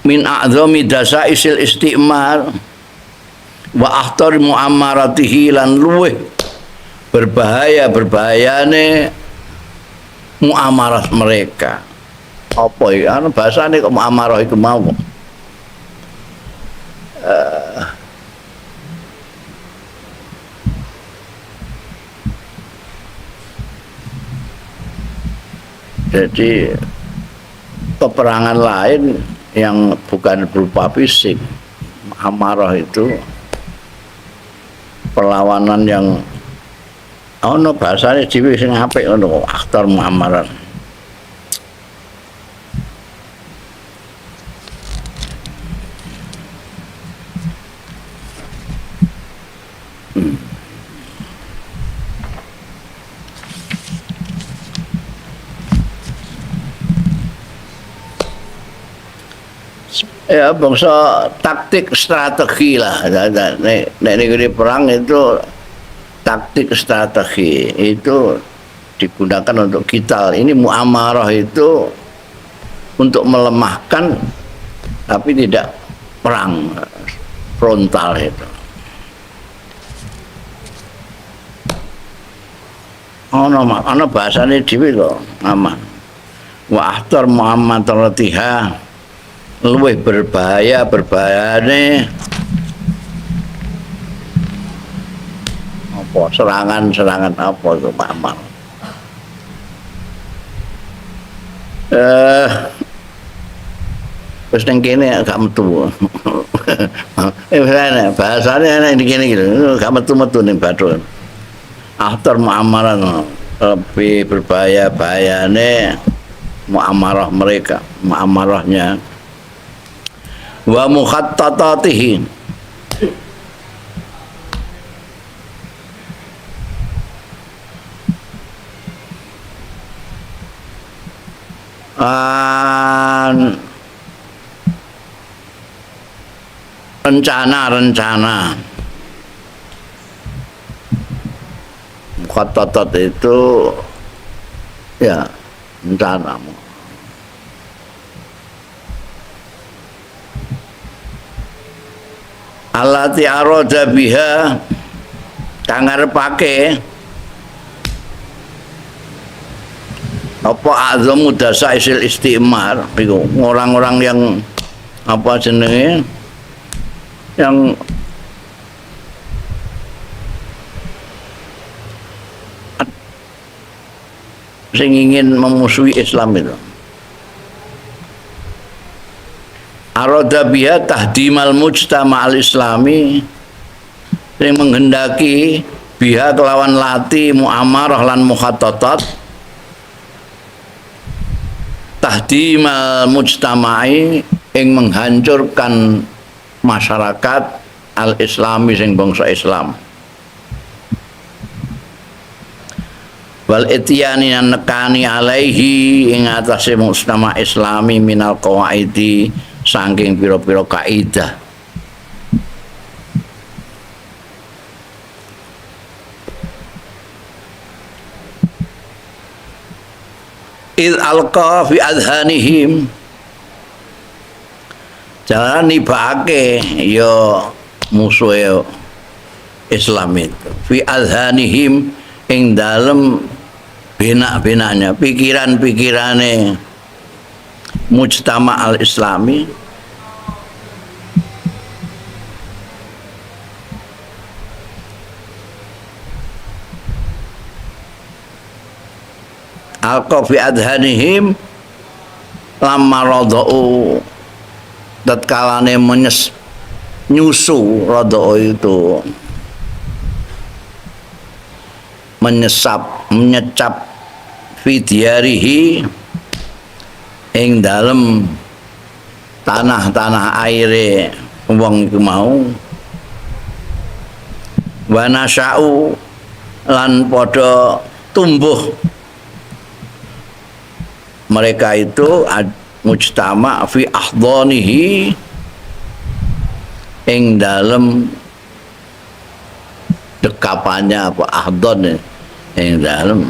Speaker 1: min a'zami dasaisil istimar wa akhtar muamaratihi lan luweh berbahaya berbahayane muamarah mereka. Apa ya anu bahasane kok muamarah iku mau jadi peperangan lain yang bukan berupa fisik, amarah itu perlawanan yang ono bahasane dhewe sing apik ngono kok aktor muamaran. Ya bangsa taktik strategi lah. Nek nek perang itu taktik strategi itu digunakan untuk kita. Ini muamarah itu untuk melemahkan tapi tidak perang frontal itu. Ono ono bahasane dhewe kok aman. Wa ahtar Muhammad ratiha luwih berbahaya berbahayane apa serangan-serangan apa itu Pak Amal. Wis ning kene gak metu. Bahasane enak ning kene iki gak metu-metu ning bathuk. After muamaran lebih berbahaya bahayane muamarah mereka, muamarahnya. Wa mukhattatatihi rencana-rencana. Mukhattatat itu ya rencana. Allati arada biha kang ngarepake apa azamu dasaisil istimar iku orang-orang yang apa jenenge yang sing ingin memusuhi Islam itu. Arada biha tahdimal mujtama'al islami yang menghendaki biha kelawan lati muamarah lan mukhattatat tahdimal mujtama'i ing menghancurkan masyarakat al-islami sing bangsa Islam wal ityani nekani alaihi ing atase mujtama' islami minal qawaidi saking pira-pira kaidah. Id alqa fi adhanihim jalan nibake ya musuhe Islam itu fi adhanihim ing dalem benak-benaknya pikiran-pikirane mujtama al-islami alqa fi adhanihim lamma radau tatkalane nyusu radau itu menyesap menyecap fi diarihi ing dalem tanah-tanah aire wong iku mau wa nasya'u lan padha tumbuh mereka itu mujtama fi ahdanihi ing dalem dekapannya apa ahdon ing dalem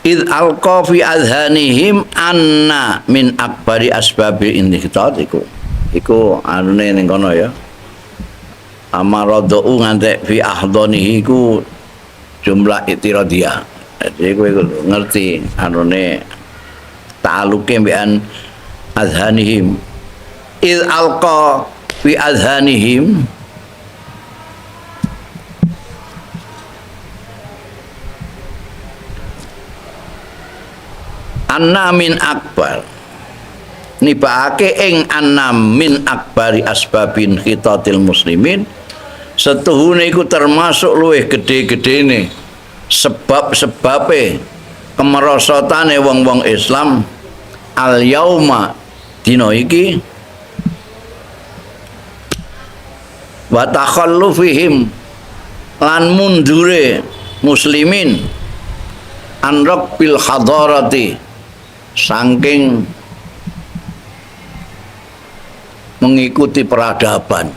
Speaker 1: id alqa fi adhanihim anna min akbari asbabi intiqat iku iku anune ning kono ya amaradau ngantek fi ahdanihi iku jumlah itiradiyah. Jadi kowe ngerti anune ta'aluke mbekan adhanihim id alqa fi adhanihim anna min akbar nibake ing anna min akbari asbabin khitatil muslimin setuhune iku termasuk luwih gedhe-gedhene sebab-sebabe kemerosotane wong-wong Islam al yauma dina iki wa takhallufihim lan mundure muslimin an bil hadarati saking mengikuti peradaban.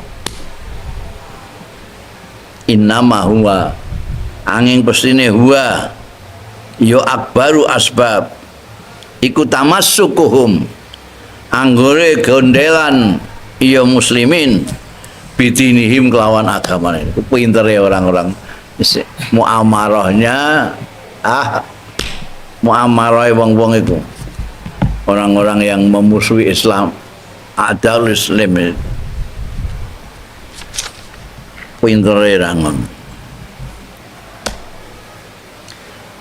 Speaker 1: Innama huwa angin pestine huwa ya akbaru asbab iku tamassukuhum anggore gondelan ya muslimin bidinihim kelawan agamane. Iku pintere orang-orang muamarahnya muamarah wong-wong itu orang-orang yang memusuhi Islam adal Islam pintere rangon.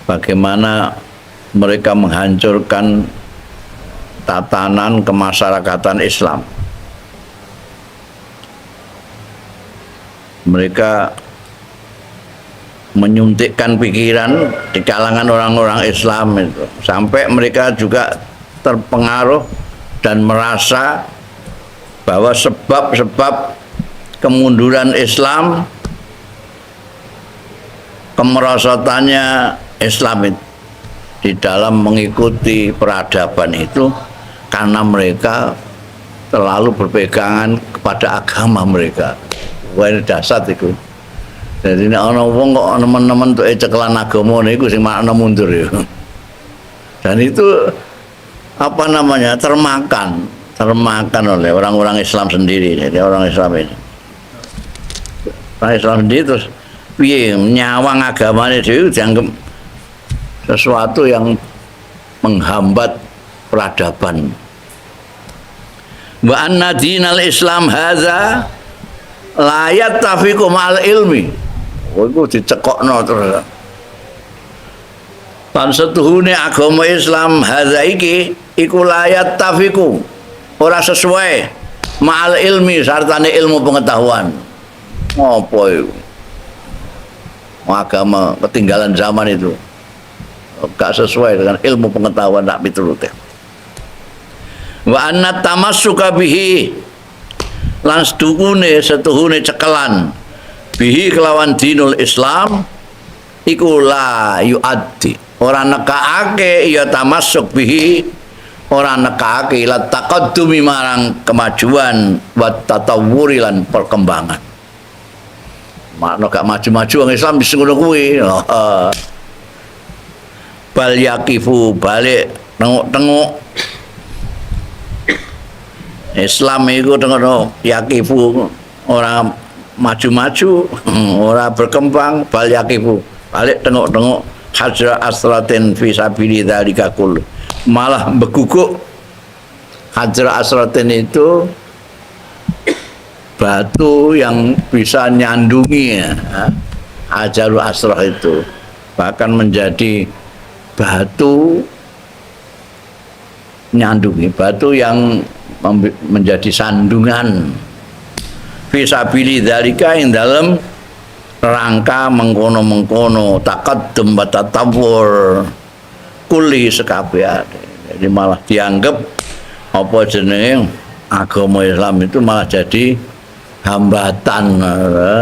Speaker 1: Bagaimana mereka menghancurkan tatanan kemasyarakatan Islam. Mereka menyuntikkan pikiran di kalangan orang-orang Islam itu sampai mereka juga terpengaruh dan merasa bahwa sebab-sebab kemunduran Islam, kemerosotannya Islam itu di dalam mengikuti peradaban itu karena mereka terlalu berpegangan kepada agama mereka. Wah, ini dasar itu. Jadi nek ana wong kok nemen-nemen tuh cekelan agama niku sing makna mundur ya. Dan itu apa namanya, termakan, termakan oleh orang-orang Islam sendiri. Jadi orang Islam ini, orang Islam sendiri terus piye nyawang agamanya dhewe dianggap sesuatu yang menghambat peradaban. Wa anna dinal Islam hadza la yattafiqu ma'al ilmi. Oh, iku dicekokno terus. Lan setuhune agama Islam hadza iki iku la yattafiqu, ora sesuai, ma'al ilmi sartane ilmu pengetahuan. Apa itu? Agama ketinggalan zaman itu. Gak sesuai dengan ilmu pengetahuan tak piturute. Wa anna tamassuka bihi lan setuhune cekelan bihi kelawan dinul Islam iku la yuaddi, ora nekaake ya tamassuk bihi, ora nekaake ila taqaddumi marang kemajuan, wa tatawwuri lan perkembangan. Makna gak maju-maju wong Islam wis ngono kuwi. Oh. Bal yaqifu, balik tengok-tengok. Islam iku tengok yaqifu, ora maju-maju, ora berkembang, bal yaqifu, balik tengok-tengok hajra asratin fi sabili dzalika kull, malah beguguk. Hajra asratin itu batu yang bisa nyandungi ya. Hajarul asrah itu bahkan menjadi batu nyandungi, batu yang menjadi sandungan, fisabili dzalika ing dalem rangka mengkono-mengkono taqaddum wa tatawwur kulli sekabehane. Jadi malah dianggap apa jenenge, agama Islam itu malah jadi hambatan,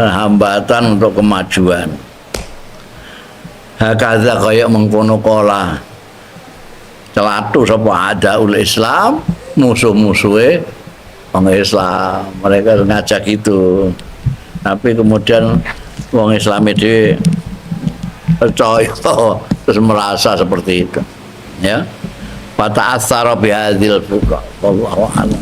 Speaker 1: hambatan untuk kemajuan. Hakaza kaya mengkono qala celatu sapa adaul Islam, musuh-musuhe wong Islam. Mereka ngajak itu, tapi kemudian wong Islam itu percaya terus merasa seperti itu ya. Fata'atsara bihadzil fuqa. Wallahu a'lam.